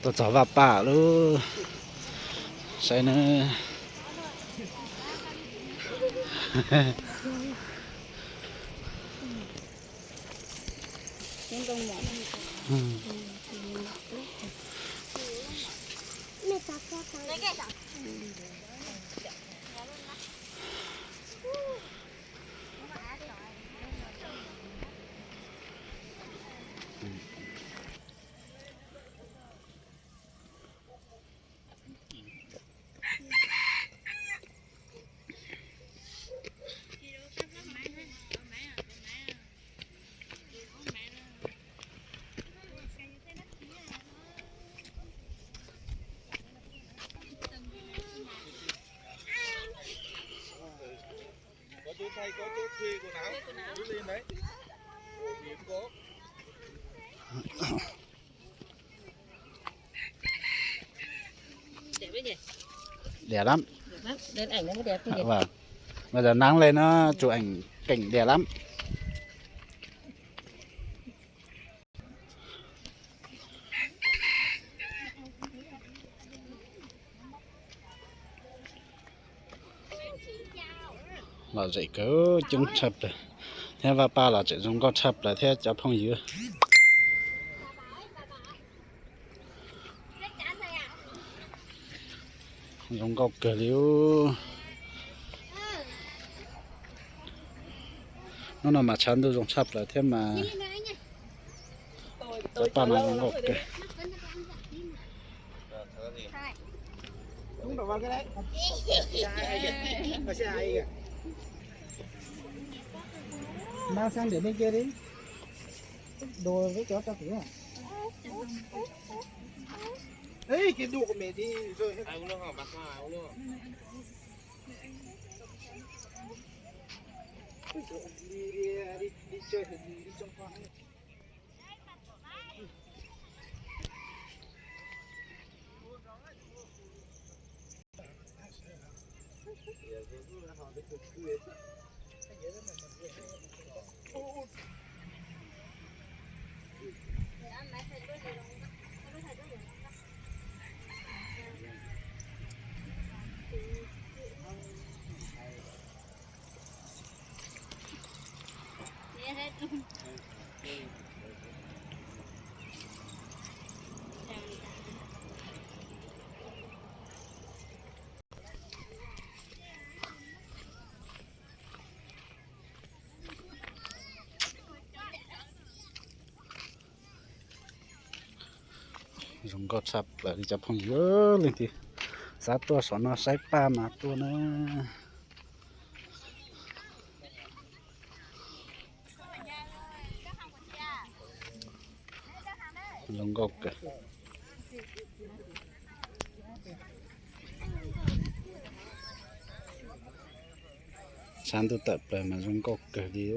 Tuaj txog Vaj Paj lub, saib na. Đẹp lắm. Vâng. Bây giờ nắng lên nó chụp ảnh cảnh đẹp lắm. Lom zem kawg, coob tshaj plaws thiab, Vaj Paj los tseem zoo nkauj tshaj plaws thiab cov phooj ywg. Zoo nkauj kawg li. Hnub no mas tshav ntuj zoo tshaj plaws thiab mas cov paj no zoo nkauj kawg. Mang sang để bên kia đi. Đồ với chó cho khỉ à? Ê, cái đuộc của mẹ đi rồi. Ai uống nước không? Bác Hoa uống nước không? Đi, đi, đi, đi chơi thì đi trong con. Zoo nkauj tshaj plaws li cov phooj ywg, leej twg xav tuaj saum no saib paj mas tuaj na. Zoo nkauj kawg. Tshav ntuj tawm plaws mas zoo nkauj kawg li.